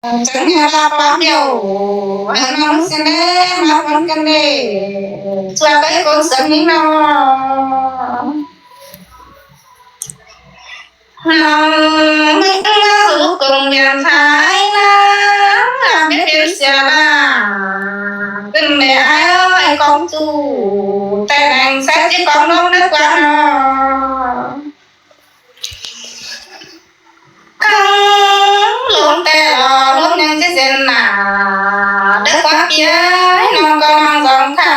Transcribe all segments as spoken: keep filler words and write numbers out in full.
Chắng hê ꞌva ꞌpọ ꞌliu, hên ꞌnọng ꞌsịn ꞌnê ꞌmá ꞌhuống căn đê, ꞌchua ꞌcới ꞌcốn sớng ꞌnị ꞌnọ. ꞌNọng ꞌmí ꞌmá dú công viên Thái Lan, ꞌmí pên sia ꞌva, ꞌcứn đe ải ơi, cóng ꞌchu, ꞌtẹ nẳng ꞌsái ꞌchí cóng ꞌlống ꞌnớ ꞌquá ꞌnọ. Khăng ꞌlống ꞌtẹ lo ꞌlống ꞌnhắng ꞌchí ꞌdệt nả, đé ꞌquá ꞌpi ơi, ꞌnọng ꞌcọ ꞌmăng dong khả,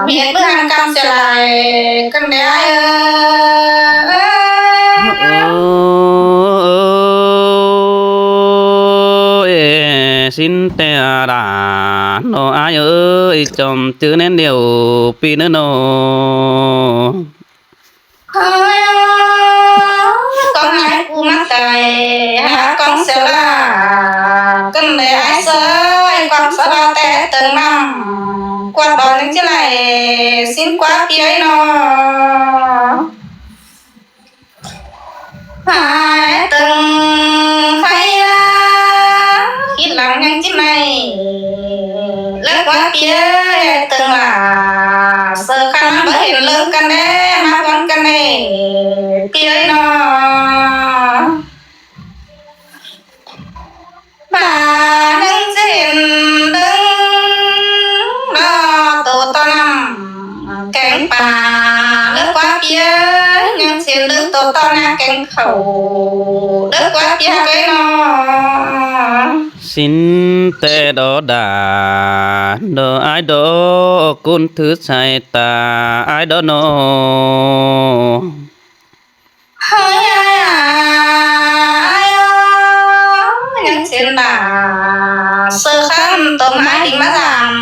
mết báu ꞌhăn ꞌcắm sia lai, ꞌcứn đe ải ơi. Ơ, ơ, ơ, ê, ꞌsịn ꞌtẹ đa, ꞌnọ ải ơi, chom ꞌchư ꞌnén điêu ꞌpi ꞌnớ ꞌnọ. Hơi ơi, cóng ải cu ꞌmá tai, hák cóng sia ꞌva, ꞌcứn đe ải sia ơi, cóng sia ꞌva ꞌtẹ tơng ꞌnặm, ꞌquá báu ꞌnhắng ꞌchí lai, ꞌsịn ꞌquá ꞌpi ơi ꞌnọ. Ải tơng ꞌpay ꞌva, khít lăng ꞌnhắng ꞌchí ꞌmạy, ꞌlẹo ꞌquá ꞌpi ơi, tơng ꞌva, sia khăn báu hên ꞌlớng căn đé, ꞌmá ꞌhuống căn đê, ꞌpi ơi ꞌnọ. ꞌVa ꞌnhắng ꞌchí hên ꞌlớng ꞌnọ, tô ꞌto ꞌnặm kéng pả, ꞌlẹo ꞌquá ꞌpi ơi, ꞌnhắng ꞌchí hên ꞌlớng tô ꞌto ꞌnặm kéng khảu, ꞌlẹo ꞌquá ꞌpi ơi ꞌnọ. ꞌSịn ꞌtẹ đó đa, đó ải đó, ꞌcốn thứ sai ta ải đó ꞌnọ. Hơi ải ơi, ꞌnhắng ꞌchí hên ꞌva, sia khăn tôm ải đi ꞌmá dăm,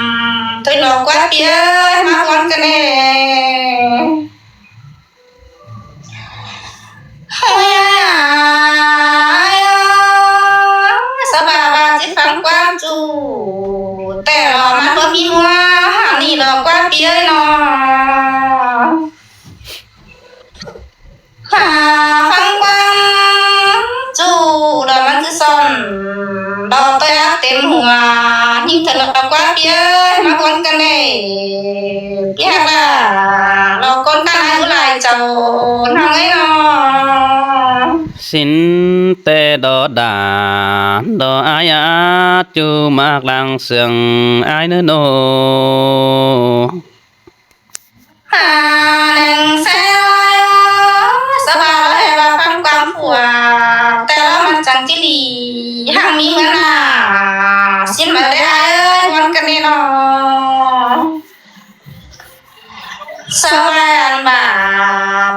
thôi ꞌnọ ꞌquá ꞌpi ơi, ꞌmá ꞌhuống căn đê. Hơi ải ơi, sia ꞌva ꞌva ꞌchí ꞌphắng ꞌquám ꞌchu, ꞌtẹ lo ꞌmá ꞌluống ꞌmí ꞌmua, ꞌnị lo ꞌquá ꞌpi ơi ꞌnọ. Hả, ꞌphắng ꞌquám ꞌchu, lo ꞌmắn ꞌchí son, lo ꞌtoi ác têm hua, ꞌnhính thôi lo ꞌquá ꞌpi ơi, ꞌmá ꞌhuống căn đê, ꞌpi ꞌhặc ꞌva, lo ꞌcốn căn ải ꞌhứ lai chảu, ꞌnọng ơi ꞌnọ. ꞌSịn ꞌtẹ đó đa, đó ải á, ꞌchu ꞌmặc lăng sương ải ꞌnớ ꞌnọ. Hả, nẳng ꞌsái ơi, sia ꞌva lo hê ꞌva ꞌphắng ꞌquám phua, ꞌtẹ lo ꞌmắn chắng ꞌchí đi, hăng ꞌmí ꞌmắn ꞌnạ, ꞌsịn ꞌva đé ải ơi, ꞌhuống căn đê ꞌnọ. Sia ꞌva ăn ꞌva,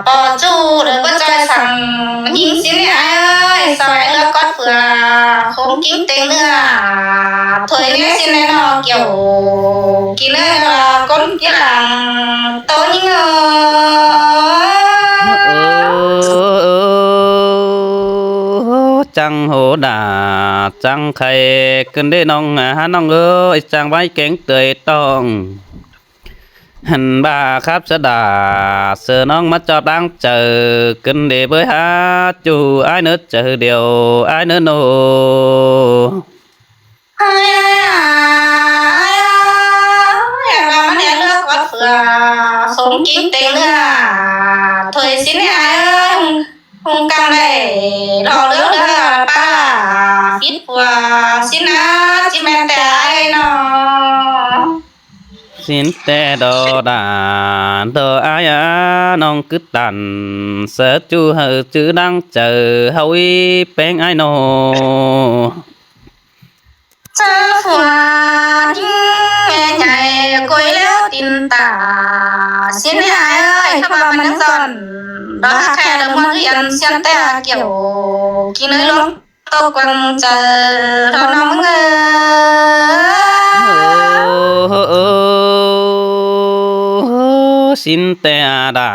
ꞌpọ ꞌchu đảy ꞌcọ ꞌchoi săng, ꞌnhính ꞌsịn ꞌnị ải ơi, sia ꞌva ꞌlẹo cót phua, khong kin têng ꞌnưa, thôi ꞌnê ꞌsịn ꞌnê ꞌnọ, kiẻo kin ꞌnưa ꞌnọ, ꞌcốn kin lăng, tô ꞌnhính ơ. Ơ, ơ, ơ, chắng hô đa, chắng khay, ꞌcứn đê ꞌnọng, à, ꞌnọng ơi, chắng ꞌvạy kéng tơi ꞌtong. Hẳn ꞌva khắp sia đa, sia ꞌnọng ꞌmá ꞌchọ ꞌláng chaư, ꞌcứn đê bới hả, ꞌchu ải ꞌnớ chaư điêu, ải ꞌnớ ꞌnọ. Hơi ải ơi, ải ơi, ꞌva ꞌmắn ꞌnê ꞌlẹo cót phua, khong kin têng ꞌnưa, thôi ꞌsịn ꞌnê ải ơi, hung căn đảy, lo ꞌlẹo ꞌlẹo ꞌpá, phít phua, ꞌsịn ꞌnạ, ꞌchí ꞌmen ꞌtẹ ải ꞌnọ. ꞌSịn ꞌtẹ đó đa, đó ải á, ꞌnọng cứ tản, sia ꞌchu hảư ꞌchư ꞌláng chaư, ꞌháu ꞌí péng ải ꞌnọ. Chaư phua ꞌnhính ꞌmẹ nhay, ꞌcối ꞌlẹo tin tả, ꞌsịn ꞌnê ải ơi, khắp ꞌva ꞌmắn ꞌnhắng son, đó hák khe đa ꞌmuôn ꞌhướn, ꞌsian ꞌtẹ kiẻo, kin ꞌnới ꞌluống tô quăng chaư, đó ꞌnọng ơi. Ơ, ơ, ơ, ơ, ꞌsịn ꞌtẹ đa,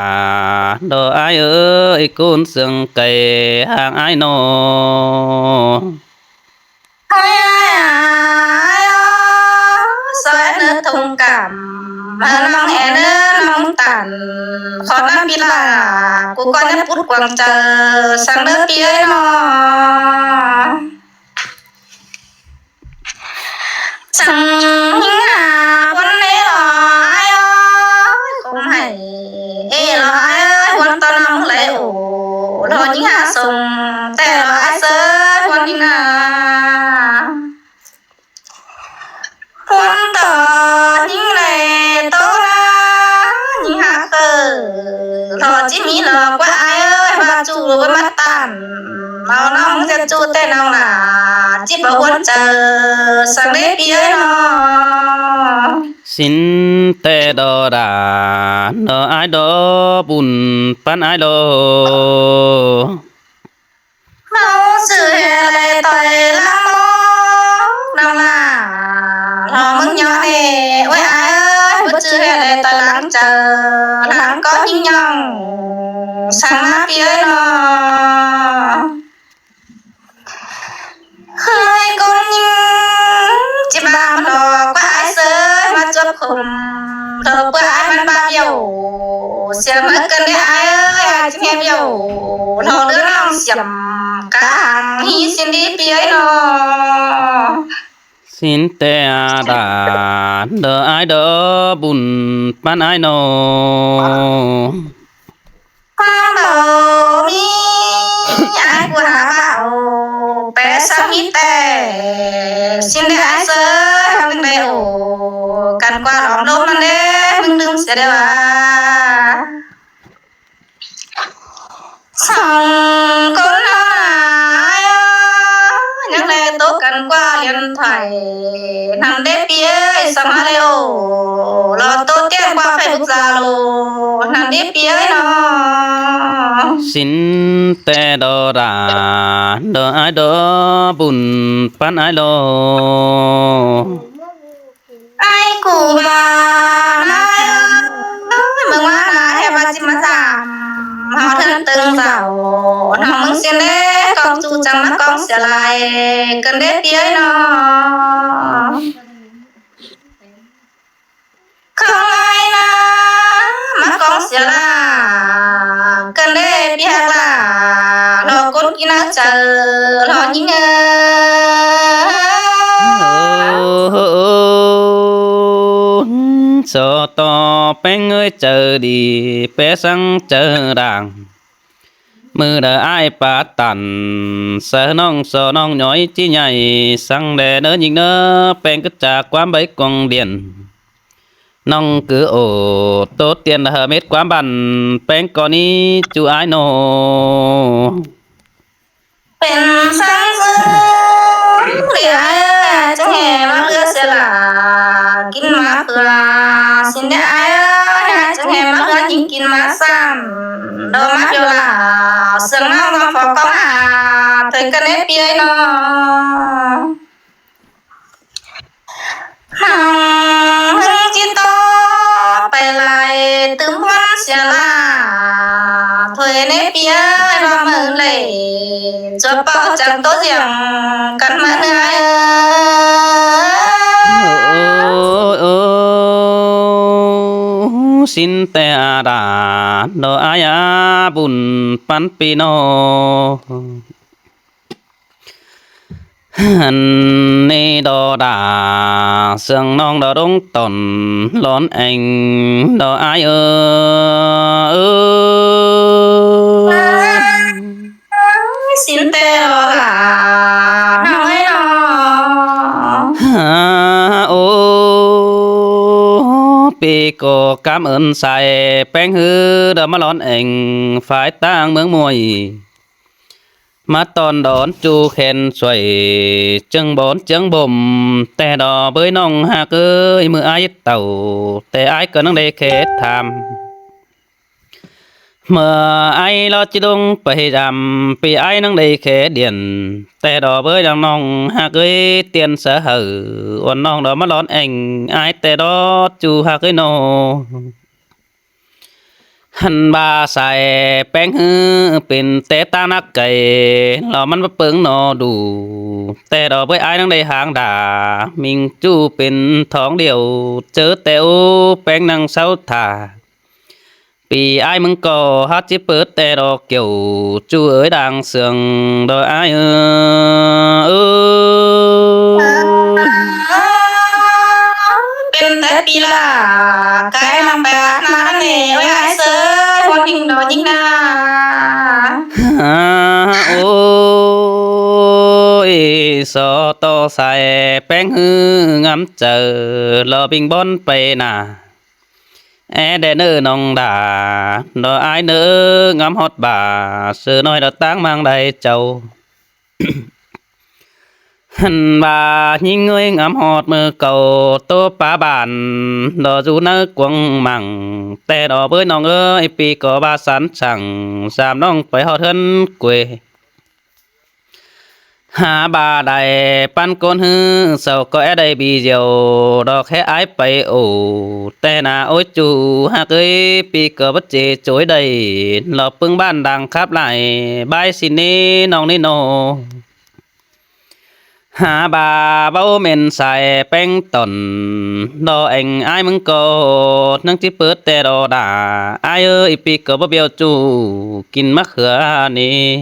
đó ải ơi, ꞌcốn sương cay hăng ải ꞌnọ. Hơi ải ơi, sia ꞌva ꞌnớ thông cảm, ꞌnọng ên ꞌnớ ꞌnọng tản, khót ꞌnặm ꞌpi ꞌla, cu ꞌcọ ꞌnhắng pút quăng chaư, săng ꞌnớ ꞌpi ơi ꞌnọ. Săng ꞌnhính hả ꞌhuôn ꞌnị lo ai ơi, khôm hảy ê lo ai ơi, ꞌhuôn ꞌto ꞌnọng lay ổ, lo ꞌnhính hả sông ꞌtẹ lo ai ꞌsớ ꞌhuôn ꞌnhính hả. ꞌHuôn ꞌto ꞌnhính lay ꞌtố ꞌna, ꞌnhính hả ꞌtơ lo ꞌchí ꞌmí lo ꞌquá ai ơi, ꞌva ꞌchu lo ꞌquá ꞌmá tản. Mau ꞌnọng ꞌdệt ꞌchu ꞌtẹ ꞌnọng lả, ꞌchí báu ꞌhuôn chaư săng đế ꞌpi ới ꞌnọ. Sín ꞌtẹ đo đả, đo ai đo bun ꞌpắn ai lo. ꞌMáu ꞌchư ꞌhẹ đảy ꞌtoi ꞌláng ꞌmá ꞌnọng lả, lo ꞌmứng ꞌnhó ꞌnị, ôi ai ơi, báu ꞌchư ꞌhẹ đảy ꞌtoi ꞌláng chaư, ꞌláng ꞌcó ꞌnhính ꞌnọng săng ꞌmá ꞌpi ới ꞌnọ. ꞌHới ꞌcốn ꞌnhính ꞌchí ꞌva ꞌmắn lo ꞌquá ai ꞌsớ ꞌmá chuốp khôm, lo ꞌquá ai ꞌmắn ꞌva ꞌviạu, sia ꞌmá cơn đế ai ơi, ai ꞌchí ꞌhẹ ꞌviạu, lo ꞌlứa ꞌnọng siam cá hang hí sín đi ꞌpi ới ꞌnọ. Sín ꞌtẹ đả, đo ai đo bun ꞌpắn ai ꞌnọ. ꞌQuám báu ꞌmí ai ꞌcọ hả báu, pé săng ꞌmí ꞌtẹ, sín đế ai ꞌsớ ꞌhặc ꞌnưng đảy ổ, căn ꞌquá lom ꞌlốm ꞌmắn đế ꞌmứng ꞌnưng sia đé ꞌva. Song ꞌcốn ꞌnọ ai ơi, ꞌnhắng đảy ꞌtố căn ꞌquá điện thoại, ꞌnặn đế ꞌpi ới, song ꞌmá đảy ổ, lo ꞌtố tiên ꞌquá Facebook, Zalo, ꞌnặn đế ꞌpi ới ꞌnọ. Sín ꞌtẹ đo đả, đo ai đo bun ꞌpắn ai lo. Ai ꞌcọ ꞌva ꞌnị ơi, ꞌmướng ꞌva ꞌnị ꞌhẹ ꞌva ꞌchí ꞌmá dăm, ꞌhọt ꞌhướn tưng dảu, ꞌnọng ꞌmướng ꞌsiên đế ꞌcóng ꞌchu chắng ꞌmá ꞌcóng sia lai, cơn đế ꞌpi ới ꞌnọ. Khong ai ꞌna ꞌmá ꞌcóng sia lai, cơn đế ꞌpi ꞌhặc lai, lo ꞌcốn kin ꞌnhắng chaư, lo ꞌnhính ơ. Ơ, ơ, ơ, so ꞌto ꞌpéng ơi chaư đi, pé săng chaư đang. ꞌMự đaư ai pá tản, sa ꞌnọng so ꞌnọng ꞌnhói ꞌchí nhảy, săng đe ꞌnớ ꞌnhính ꞌnớ, ꞌpéng cứ chả ꞌquám báy cuông điện. ꞌNọng cứ ổ ꞌtố tiên hả mết ꞌquám bản, ꞌpéng ꞌcọ ꞌnị ꞌchu ai ꞌnọ. Pên săng ꞌsướng đi ai ơi, chắng ꞌhẹ ꞌmá ꞌlứa sia lả, kin ꞌmá ꞌpưa, sín đi ai ơi, chắng ꞌhẹ ꞌmá ꞌlứa ꞌnhính kin ꞌmá săn, đo ꞌmá ꞌviạu lả, ꞌsướng ꞌnọng ꞌmá phó ꞌcóng hả, thôi cơn đế ꞌpi ới ꞌnọ. Hăng ꞌhưng ꞌchí ꞌtố pay lai tứm ꞌhuôn sia lả, thôi ꞌnị ꞌpi ới, ꞌva ꞌmự ꞌlế, chuốp ꞌpọ chắng ꞌtố diẻng căn ꞌmá ꞌnị ai ơi. Ơ, ơ, ơ, sín ꞌtẹ đả, đo ai á bun ꞌpắn ꞌpi ꞌnọ. Hăn ꞌnị đo đả, ꞌsướng ꞌnọng đo đống tỏn lón eng đo ai ơ. Ơ. Sín ꞌtẹ đo đả, ꞌnọng ơi ꞌnọ. Hả, ô, ꞌpi ꞌcọ cảm ơn sai ꞌpéng ꞌhứ đo ꞌmá lón eng phái ꞌtáng ꞌmướng ꞌmuội. ꞌMá ꞌtọn đón ꞌchu khen suối, ꞌchương bón ꞌchương bôm, ꞌtẹ đo ꞌvới ꞌnọng ꞌhặc ới, ꞌmự ai tảu, ꞌtẹ ai ꞌcọ ꞌnhắng đảy khé tham. ꞌMự ai lo ꞌchí đông pay dăm, ꞌpi ai ꞌnhắng đảy khé điện, ꞌtẹ đo ꞌvới đăng ꞌnọng ꞌhặc ới, tiên sa hảư, uôn ꞌnọng đo ꞌmá lón eng, ai ꞌtẹ đo ꞌchu ꞌhặc ới ꞌnọ. Hăn ꞌva sai ꞌpéng ꞌhứ pên té ꞌtáng nắc cay, lo ꞌmắn báu ꞌpơng ꞌnọ đủ. ꞌTẹ đo ꞌvới ai ꞌnhắng đảy háng đả, ꞌminh ꞌchu pên thóng điêu, ꞌchớ ꞌtẹ ú ꞌpéng ꞌnhắng sáu thả. ꞌPi ai ꞌmứng ꞌcọ hák ꞌchí pơt ꞌtẹ đo kiẻo, ꞌchu ới đang sương đo ai ơ. Ơ, cái năng bẹt năn nê, ôi ai sơi, ôn inh đó nhính na. Ôi, so to sai peng hư ngắm chơ, lo binh bón pay na. É đe nơ nong đà, lo ai nơ ngắm hót bà, sư nói lo táng mang đài châu. Hẳn bà nhính người ngắm hót mơ cầu tô pá bản, lo du nơ quăng mẳng, tè đó với nong ơi, pi có bà sẵn sàng, dám nong phải hót hơn quê. Hả bà đài păn con hư, sau có é đài bì diều, đó khé ái pay ổ, tè nà ôi chủ hạc ơi, pi có bất chế chối đài, lo pưng bản đang khắp lại, bái xin nê nong nê nô. Hả bà báu mên sai peng tòn, đo eng ai mưng có, nâng chí pớt tè đo đà, ai ơi, pi có báu biêu chủ, kin mắc hứa nê.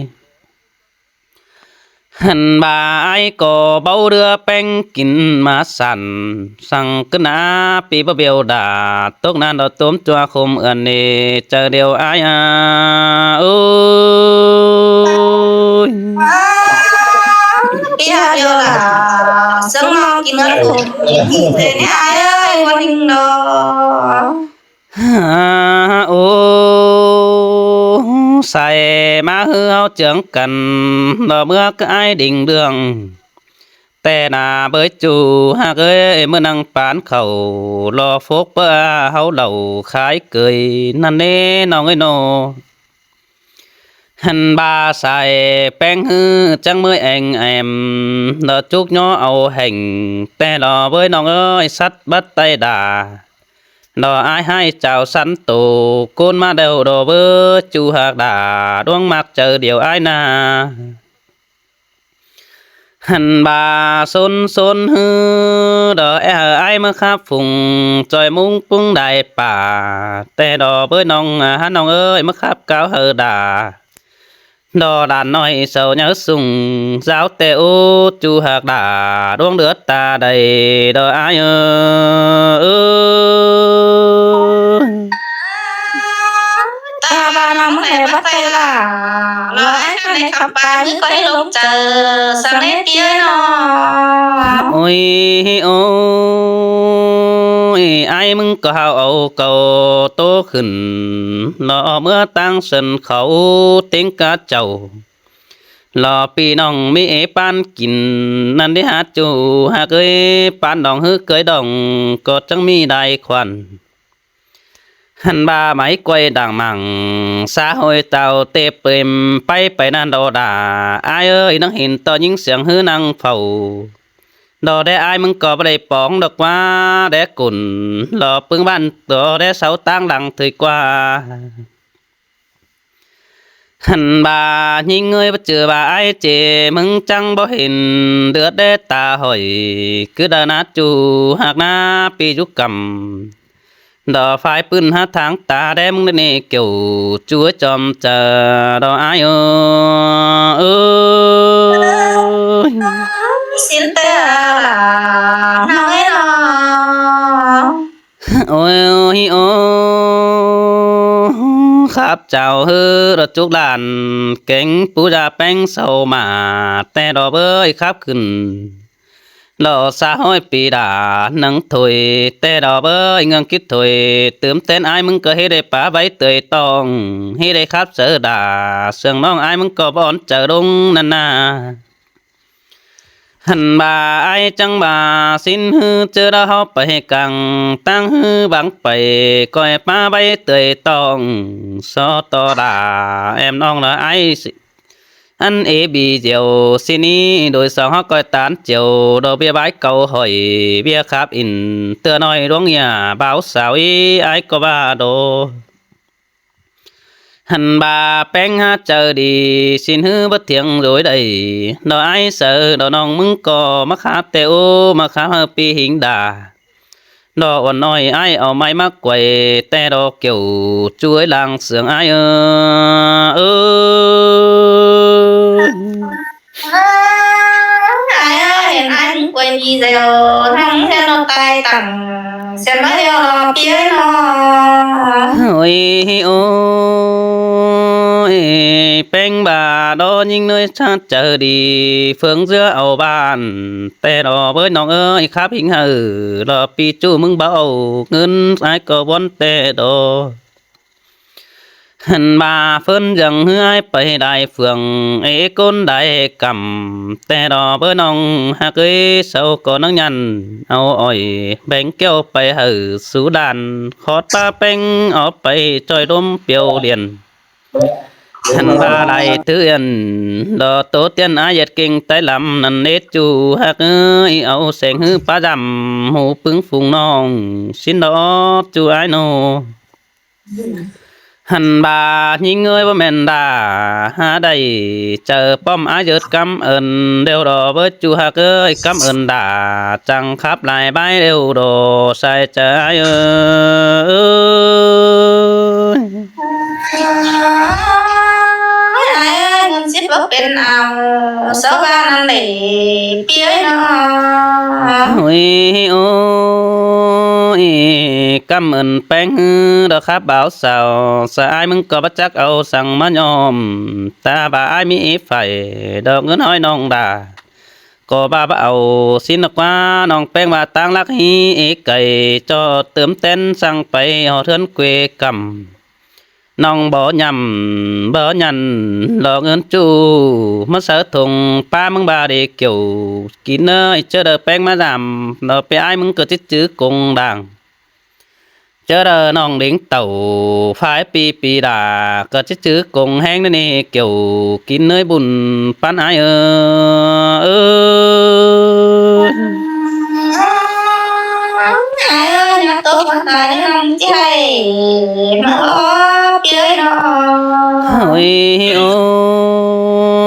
Hẳn bà ai có báu đưa peng kin má sẵn, săng cứ nã pi báu biêu đà, tốc nan đo tốm chua khôm ươn nê, chơ điều ai à, ôi. Pi hả điều là, sớm mau kin ươn khôm, kin thế nê ai ơi, ôn inh đó. Ô, sai má hư háo chướng căn, lo mưa cứ ai đỉnh đường. Tè nà bới chủ hạc ơi, mưa năng pán khẩu, lo phốc bơ háo lẩu khái cười, năn nê nong ơi nô. Hẳn bà sai peng hư, chăng mới eng em, lo chúc nhó âu hành, tè lo bới nong ơi, sắt bắt tay đà. Đó ai hai chào sẵn tổ, côn má đầu đồ bơ, chu hạc đà, đuông mạc chơ điều ai na. Hẳn bà sôn sôn hư, đó é hờ ai mơ khắp phùng, choi mung pung đài pả, tè đó bới nong, à, hả nong ơi, mơ khắp cáo hờ đà. Đó đàn nói sầu nhớ sung, giáo tè ô, chu hạc đà, đuông đứa ta đầy, đó ai ơ, ơ. Ta ba nó mơ hè bắt tay là, lo ai khăn nê khắp ba, như có lông chơ, sang nê tía nó. Ôi, ôi, ai mưng có hào âu cầu tô khửn, nó mưa tăng sân khẩu, tiếng cá chầu. Lo pi nong mi ế pán kin, năn đi hát chu hạc ơi, pán đong hứ cưới đong, có chẳng mi đài khoản. Hẳn ba máy quay đảng mạng, xã hội tạo tê pêm, pay pay năn đo đà. Ai ơi, nắng hin to những siang hứ năng phẩu. Đo đe ai mưng có bà đài póng đọc qua, đe cùn, lo pưng bản, đo đe sáu táng lăng thời qua. Hẳn bà nhính người bất chứa bà ai chế mưng chăng bó hình đứa đế ta hỏi cứ đa nát chu hạc na pi dụ cầm. Đó phải pưn hát tháng ta đế mưng đế nê kiểu chúa chòm chà đó ai ơ. Ơ. Xin tê là nói nó. Ôi, ôi, ôi, khắp chào hư đó chúc làn, kéng pú đa peng sầu mà, tè đó bơi khắp khửn. Đó xã hội pi đà nắng thôi, tè đó bơi ngưng kít thôi, tướm tên ai mưng có hê đê pá váy tươi tòng, hê đê khắp sớ đà, sương nong ai mưng có bón chớ đông năn na. Hẳn bà ai chăng bà xin hư chớ đó họp pay căng tăng hư băng pay coi pá bay tươi tòng so to đà em nong là ai si-, ăn ế bì diều xin ý đôi song hót coi tán chiều đồ bia bái cầu hỏi bia khắp in tựa nói đuống nhà báo sao ý ai có ba đồ. Hẳn bà peng há chaư đi, xin hứ bớt thiêng dối đảy. Đó ai sơ, đó nong mứng co, mắc há tê ô, mắc há hơ pi hính đà. Đó uốn nói ai au mai mắc quầy, tê đó kiểu chuối làng sướng ai ơ. Ơ, ai ơi, ai mứng quầy đi dèo, thăng theo nó tai tặng. Sen ꞌmá ꞌlẹo lo ꞌpi ơi no. Ôi, ôi, ꞌpéng ꞌva ꞌnị ꞌnhính ꞌnọi ꞌchá chaư đi, phướng ꞌdứa au bản, ꞌtẹ lo bới ꞌnọng ơi khắp ꞌhính hảư, lo ꞌpi ꞌchu ꞌmứng báu au ꞌngớn, ải ꞌcọ ꞌvón ꞌtẹ lo. Hăn ꞌva ꞌphớn dăng ꞌhứ ải pay đai phường, ê ꞌcốn đai cắm, ꞌtẹ lo bới ꞌnọng ꞌhặc ơi, sau ꞌcọ ꞌnăng nhăn au ỏi, béng kéo pay hảư sú đan, khót ꞌpá ꞌpéng ók pay ꞌchoi ꞌlốm piêu điên. Hăn ꞌva lai thứ yên, lo ꞌtố tiên ải ꞌdệt kinh tái lăm ꞌnặn ết ꞌchu ꞌhặc ơi, au seng ꞌhứ ꞌpá dăm, hú ꞌpứng phung ꞌnọng, ꞌsịn lo ꞌchu ải ꞌnọ. Hăn ꞌva ꞌnhính ơi báu ꞌmen đa, hả đảy chaư ꞌpọm ải ꞌdệt cắm ơn, ꞌlẹo lo bới ꞌchu ꞌhặc ơi cắm ơn đa, chắng khắp lai bái ꞌlẹo lo sai chaư ải ơi. Ôi, ải ơi, ꞌnặn ꞌsịn báu pên au, sau ꞌva ꞌnặn đảy ꞌpi ơi no. Ôi, ôi, cắm ơn ꞌpéng ꞌhứ lo khắp báu sau, sa ải ꞌmứng ꞌcọ báu chắc au săng ꞌmá ꞌnhóm, ta ꞌva ải ꞌmí ꞌí phải, lo ꞌngớn ꞌhói ꞌnọng đa, ꞌcọ ꞌva báu au, ꞌsịn ꞌnọ ꞌquá ꞌnọng ꞌpéng ꞌva ꞌtáng lắc ꞌhí ꞌí cay, ꞌchọ tớm ꞌtén săng pay ꞌhọt ꞌhướn quê cắm. ꞌNọng báu nhẳm, báu nhẳn, lo ꞌngớn ꞌchu ꞌmá sáư thùng, ꞌpá ꞌmứng ꞌva đi kiẻo kin ꞌnớ, ꞌchớ đaư ꞌpéng ꞌmá dăm, lo ꞌpi ải ꞌmứng ꞌcọ ꞌchí chứ công đang. ꞌChớ đaư ꞌnọng đính tảu, phái ꞌpi ꞌpi đa, ꞌcọ ꞌchí chứ công ꞌhéng ꞌnớ ꞌnị, kiẻo kin ꞌnới bun ꞌpắn ải ơi. Ải ơi, ꞌnặn ꞌtố ꞌmắn ta ꞌnị ꞌnọng ꞌchí hảư ꞌmá lo ꞌpi ơi no. Ôi,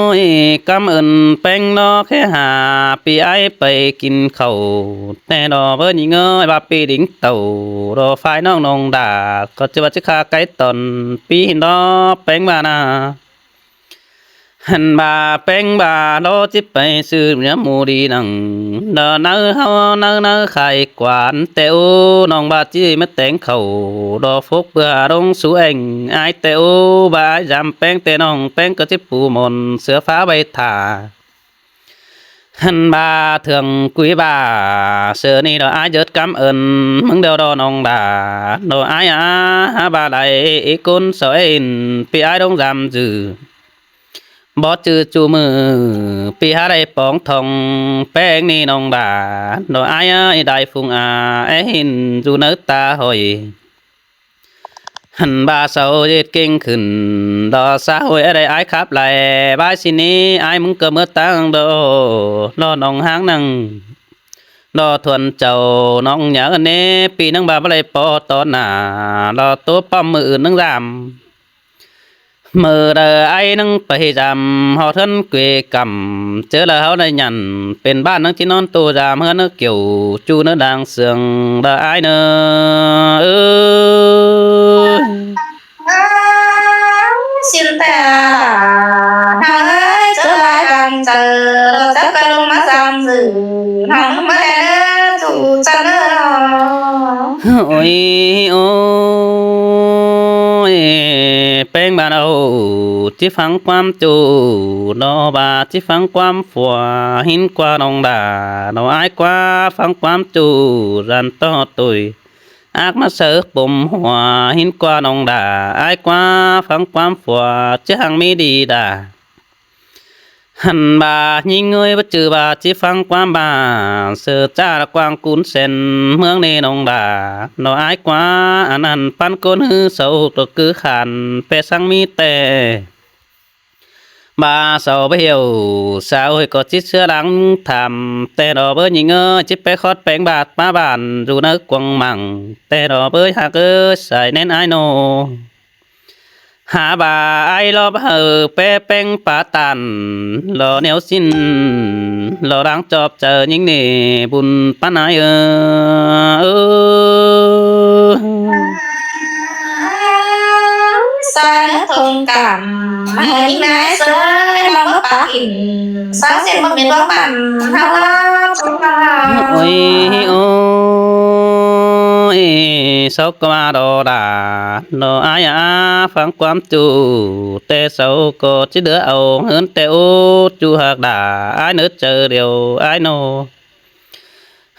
ôi, cắm ơn ꞌpéng ꞌnọ khék hả ꞌpi ải pay kin khảu, ꞌtẹ lo bới ꞌnhính ơi ꞌva ꞌpi đính tảu, lo phái ꞌnọng ꞌnọng đa, ꞌcọ ꞌchí ꞌva ꞌchí khả cái tỏn ꞌpi hên lo ꞌpéng ꞌva ꞌnạ. Hăn ꞌva ꞌpéng ꞌva lo ꞌchí pay sư ꞌnhá mu đi nẳng, lo ꞌnặn ꞌháu ꞌnặn ꞌnặn khai quán ꞌtẹ ô, ꞌnọng ꞌva ꞌchí ꞌmá téng khảu, lo phốc ꞌpưa ꞌlống sú ẻng ải ꞌtẹ ô, ꞌva ải dăm ꞌpéng ꞌtẹ ꞌnọng ꞌpéng ꞌcọ ꞌchí pú môn sứa phá ꞌvạy thả. Hăn ꞌva thưởng quỹ ꞌva, sứa ꞌnị lo ải ꞌdệt cắm ơn ꞌmứng ꞌlẹo lo ꞌnọng đa, lo ải a, hả ꞌva lai ꞌcốn sau ên, ꞌpi ải ꞌlống dăm dư. Báu chứ ꞌchu ꞌmự ꞌpi hả đảy póng thong ꞌpéng ꞌnị ꞌnọng đa, lo ải a, đảy phung a, é hên dú ꞌnớ ta hỏi. Hăn ꞌva sau ꞌdệt kinh khửn, lo xã hội é đảy ải khắp lai bái ꞌsịn ꞌnị, ải ꞌmứng ꞌcọ ꞌmứa ꞌtáng lo, lo ꞌnọng ꞌháng ꞌnăng, lo thuôn chảu ꞌnọng nhá ꞌnị, ꞌpi ꞌnăng ꞌva báu đảy ꞌpo ꞌtọn nả, lo ꞌtố ꞌpọm ꞌmự ứn ꞌnăng dăm. ꞌMự đaư ải ꞌnăng pay dăm ꞌhọt ꞌhướn quê cắm, ꞌchớ đaư ꞌháu đảy nhẳn pên bản ꞌnăng ꞌchí ꞌnón tô dăm ꞌhướn ꞌnớ kiẻo ꞌchu ꞌnớ đang sương đaư ải ꞌnớ. Ơ. Xin ta, ꞌnọng ơi, ꞌchớ lai đang chaư, lo chắc ꞌcọ ꞌlống ꞌmá dăm dư, ꞌnọng ꞌmá đảy ꞌnớ, ꞌchu chăn ꞌnớ lo. Ôi, ôi, ꞌpéng ꞌva ꞌnọng ꞌchí ꞌphắng ꞌquám ꞌchu, lo ꞌva ꞌchí ꞌphắng ꞌquám phua, hên ꞌquá ꞌnọng đa, lo ải ꞌquá ꞌphắng ꞌquám ꞌchu, dăn ꞌtọ ꞌtội, ác ꞌmá sáư pôm hua, hên ꞌquá ꞌnọng đa, ải ꞌquá ꞌphắng ꞌquám phua, ꞌchí hăng ꞌmí đi đa. Hăn ꞌva ꞌnhính ơi báu chứ ꞌva ꞌchí ꞌphắng ꞌquám ꞌva, sư ꞌchạ ꞌla quang cún sen ꞌmướng ꞌnị ꞌnọng đa, lo ải ꞌquá ăn ăn ꞌpắn ꞌcốn ꞌhứ sau tô ꞌcứ khan, ꞌpẹ săng ꞌmí ꞌtẹ. ꞌVa sau báu ꞌhiu, xã hội ꞌcọ ꞌchí ꞌsứa lăng tham, ꞌtẹ lo báu ꞌnhính ơi, ꞌchí ꞌpẹ khót ꞌpéng ꞌva ꞌmá bản, dú ꞌnớ cuông măng, ꞌtẹ lo báu ꞌhặc ơi, sai ꞌnén ải ꞌnọ. Hả ꞌva ải lo báu hảư ꞌpẹ ꞌpéng pá tản, lo ꞌnéo ꞌsịn, lo đang chóp chaư ꞌnhính ꞌnị bun ꞌpắn ải ơ. Ơ. Sai ꞌnớ thông cảm, hả ꞌnhính ải sơi, ꞌnọng báu pá kin, sai sen báu mết báu mẳn, hả ꞌva, ôi, ôi. Thốc ꞌcọ ꞌva đo đa, ꞌnọ ải a, ꞌphắng ꞌquám ꞌchu, ꞌtẹ sau ꞌcọ ꞌchí đứa au ꞌhướn ꞌtẹ ú ꞌchu ꞌhặc đa, ải ꞌnớ chaư điêu ải ꞌnọ.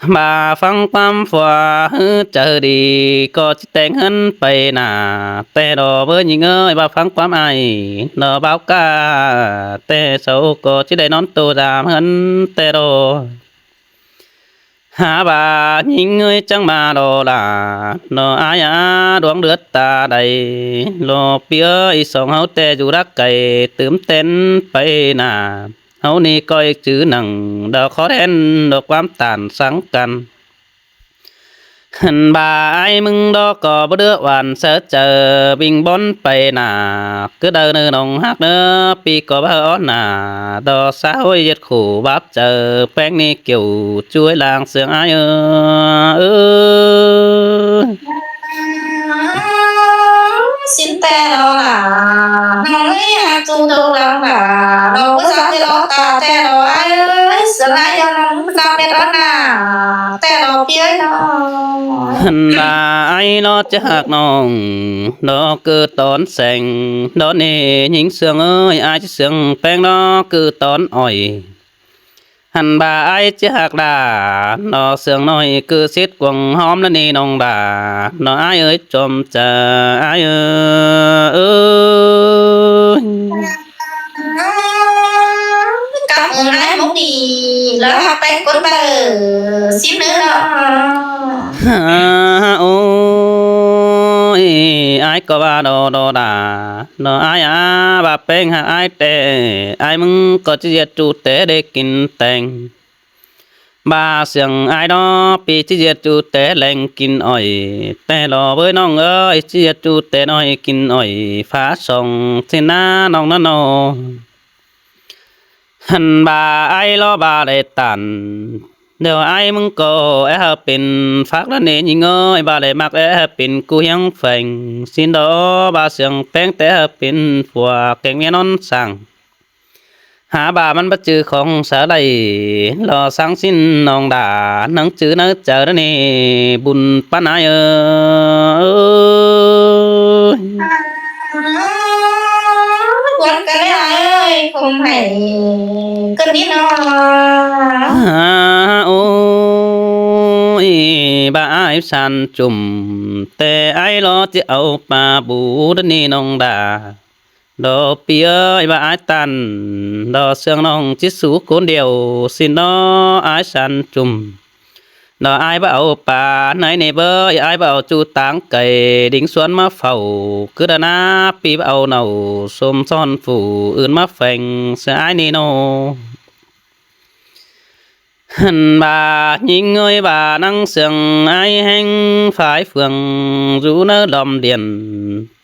ꞌVa ꞌphắng ꞌquám phua ꞌhứ chaư đi, ꞌcọ ꞌchí téng ꞌhướn pay nả. ꞌTẹ lo báu ꞌnhính ới, ꞌva ꞌphắng ꞌquám ải, ꞌnọ báu cá, ꞌtẹ sau ꞌcọ ꞌchí đảy ꞌnón tô dam ꞌhướn ꞌtẹ lo. Hák ꞌva ꞌnhính ới chắng ꞌva lo đa, ꞌnọ ải a, ꞌluống đứa ta đảy lo ꞌpi ới, song ꞌháu ꞌtẹ dú đắc cay tứm tén pay nả. ꞌHáu ꞌnị ꞌcoi chứ nẳng đa khó đen đa ꞌquám tản sắng căn. Hẳn ꞌva ải ꞌmứng đó ꞌcọ báu đứa oan sớ chaư binh bón pay nả. Cứ đaư ꞌnư ꞌnọng ꞌhặc ꞌnớ ꞌpi ꞌcọ báu ók nả, đa ꞌsá ꞌhội ꞌdệt khổ báp chaư ꞌpéng ꞌnị kiêu chuối lang sương ải ơ. ꞌSịn ꞌtẹ lo đa, ꞌnọng ới ꞌhặc ꞌchu tô lăng đa, ꞌnọng báu dám ꞌdệt ók ta ꞌtẹ lo ải ới, sương ải ꞌnọng báu dám ꞌdệt ók nả ꞌtẹ lo ꞌpi ới ꞌnọ. Hẳn ꞌva ải ꞌnọ ꞌchí ꞌhặc ꞌnọng, ꞌnọ ꞌcứ tón seng, ꞌnọ ꞌnị ꞌnhính sương ới, ải ꞌchí sương ꞌpéng ꞌnọ ꞌcứ tón ỏi. Hẳn ꞌva ải ꞌchí ꞌhặc đa, ꞌnọ sương ꞌnọi ꞌcứ sít cuông ꞌhóm ꞌnớ ꞌnị ꞌnọng đa, ꞌnọ ải ới chôm chaư ải ơ. Cắp ơn ải mốc đi, lỏ ꞌhặc ꞌpéng cốt báu, ꞌsịn ꞌnớ ꞌnọ. Ôi, ải ꞌcọ ꞌva đo đo đa, ꞌnọ ải a, ꞌva ꞌpéng ꞌhặc ải ꞌtẹ, ải ꞌmứng ꞌcọ ꞌchí ꞌdệt ꞌchu té đảy kin teng. ꞌVa sương ải đó ꞌpi ꞌchí ꞌdệt ꞌchu té leng kin ỏi, ꞌtẹ lo bới ꞌnọng ới, ꞌchí ꞌdệt ꞌchu té ꞌnọi kin ỏi, phá song ꞌsịn ꞌná ꞌnọng ꞌnớ ꞌnọ. Hẳn ꞌva ải lo ꞌva đảy tản, điêu ải ꞌmứng ꞌcọ é hảư pên phák ꞌlạ ꞌnị ꞌnhính ới, ꞌva đảy ꞌmặc é hảư pên ꞌcú hiếng pheng, ꞌsịn đó ꞌva sương ꞌpéng té hảư pên phua keng ꞌmía ꞌnón sảng. Hák ꞌva ꞌmắn báu chứ khong sá đảy, lo sắng ꞌsịn ꞌnọng đa, ꞌnắng chứ ꞌnớ chaư ꞌnớ ꞌnị, bun ꞌpắn ải ơ. Bun căn ꞌnị ải ơi, khôm hảy cơn ꞌnị ꞌnọ. Ôi, ꞌva ải san chum, ꞌtẹ ải lo ꞌchí au pa bú đa ꞌnị ꞌnọng đa. Đó ꞌpi ới, ꞌva ải tản, đó sương ꞌnọng ꞌchí sú cốn điêu, ꞌsịn đó ải san chum. Đó ải báu au pa ꞌnị bới, ải báu au ꞌchu táng cay đính suốn ꞌmá phảu, cứ đa ꞌná ꞌpi báu au nảu sôm son phủ ưn ꞌmá pheng, sương ải ꞌnị ꞌnọ. Hẳn ꞌva ꞌnhính ới, ꞌva ꞌnắng sương ải ꞌhéng phái phường dú ꞌnớ lom điển.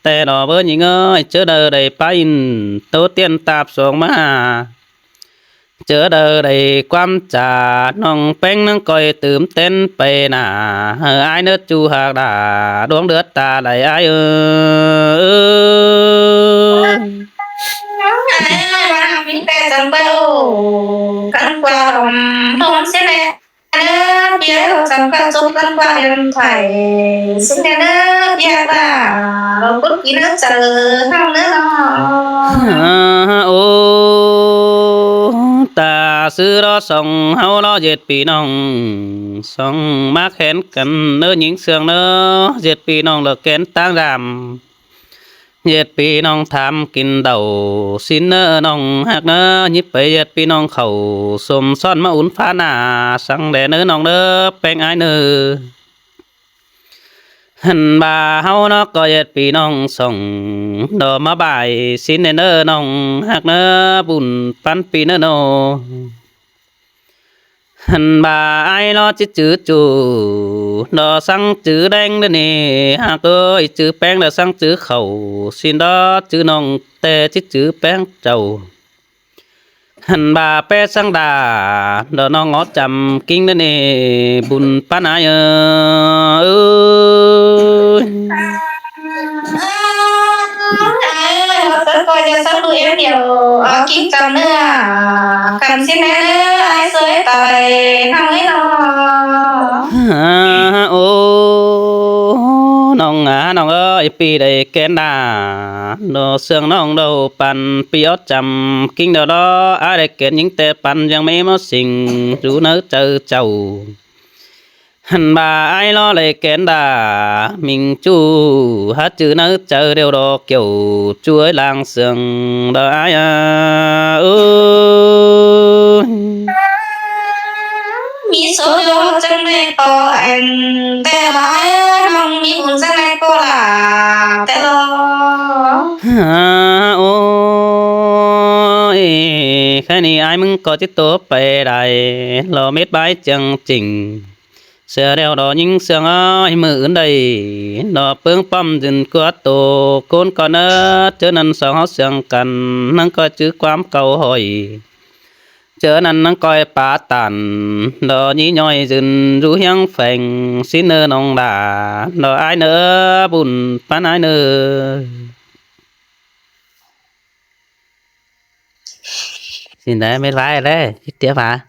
ꞌTẹ lo bới ꞌnhính ới, ꞌchớ đaư đảy pá ꞌnị tô tiên tạp song ꞌmá. ꞌChớ đaư đảy ꞌquám cha ꞌnọng ꞌpéng ꞌnắng ꞌcoi tứm tén pay nả, hảư ải ꞌnớ ꞌchu ꞌhặc đa, đuống đứa ta đảy ải ơ. Ải ơi, ꞌva ꞌnọng ꞌmí ꞌtẹ chắng báu, căn ꞌquá lom ꞌnọng ꞌsịn ꞌnớ. ꞌNớ ꞌpi ới, chắng ꞌquá chốt căn ꞌquá điện thoại ꞌsịn ꞌnớ, ꞌpi ới ꞌva, lo cốt kí ꞌnớ chaư ꞌnọng ꞌnớ ꞌnọ. Ơ, ô, ta ꞌsứ lo song ꞌháu lo ꞌdệt ꞌpi ꞌnọng, song ꞌmá khén căn ꞌnớ ꞌnhính sương ꞌnớ, ꞌdệt ꞌpi ꞌnọng lo kén ꞌtáng dam. ꞌDệt ꞌpi ꞌnọng tham kin đaư, ꞌsịn ꞌnớ ꞌnọng ꞌhặc ꞌnớ, ꞌnhíp pay ꞌdệt ꞌpi ꞌnọng khảu, sôm son ꞌmá ún phá nả, săng đé ꞌnớ ꞌnọng ꞌnớ, ꞌpéng ải ꞌnớ. Hẳn ꞌva ꞌháu ꞌnọ ꞌcọ ꞌdệt ꞌpi ꞌnọng song, đó ꞌmá bài, ꞌsịn đé ꞌnớ ꞌnọng ꞌhặc ꞌnớ, bun ꞌpắn ꞌpi ꞌnớ ꞌnọ. Hẳn ꞌva ải lo ꞌchí chứ ꞌchu, đó săng chứ đeng đé ꞌnị, ꞌhặc ơi, chứ ꞌpéng đó săng chứ khảu, ꞌsịn đó chứ ꞌnọng ꞌtẹ ꞌchí chứ ꞌpéng chảu. Hẳn ꞌva ꞌpé săng đa, đó ꞌnọng ók chăm kin đé ꞌnị, bun ꞌpắn ải ơ. Ơ, ải ơi, ꞌcọ ꞌcọ ꞌchọ săng đu êm điêu, ơ, kin chăm ꞌnớ, căn ꞌsịn ꞌnớ, ải sơi tai ꞌnọng ới ꞌnọ. Ơ, ô, ꞌPi đảy kén đa, ꞌnọ ꞌsướng ꞌnọng đaư păn ꞌpi ók chăm ꞌkính đaư đó, ải đảy kén ꞌnhính ꞌtẹ păn ꞌdương ꞌmí ꞌmá sing dú nháư chaư chảu. Hăn ꞌva ải ꞌló đảy kén đa, ꞌmính ꞌchu hák ꞌchư nháư chaư điêu đó kiẻo ꞌchu ới lang ꞌsướng đó ải a. Ôi. ꞌMí số ꞌchư đaư chắng đảy ꞌpo ăn ꞌtẹ ꞌva ải ꞌnọng ꞌmí bun chắng đảy ꞌpo ꞌla ꞌtẹ lo. Ôi, khái ꞌnị ải ꞌmứng ꞌcọ ꞌchí ꞌtố pay đảy lo mết bái chắng ching. ꞌSứa điêu đó ꞌnhính ꞌsướng ới, ꞌmự ứn đảy ꞌnọ ꞌpứng ꞌpọm dưn ꞌcọ tô ꞌcốn ꞌcọ ꞌnớ. ꞌChớ ꞌnặn song ꞌháu ꞌsướng căn ꞌnăng ꞌcoi ꞌchư ꞌquám cáu hỏi. ꞌChớ ꞌnặn ꞌnăng ꞌcoi pá tản đó ꞌnhí ꞌnọi dưn dú ꞌhiếng pheng ꞌsín ꞌnớ ꞌnọng đa đó ải ꞌnớ, bun păn ải ꞌnớ. Xin đảy mết bái đảy, ꞌchí tiế pha.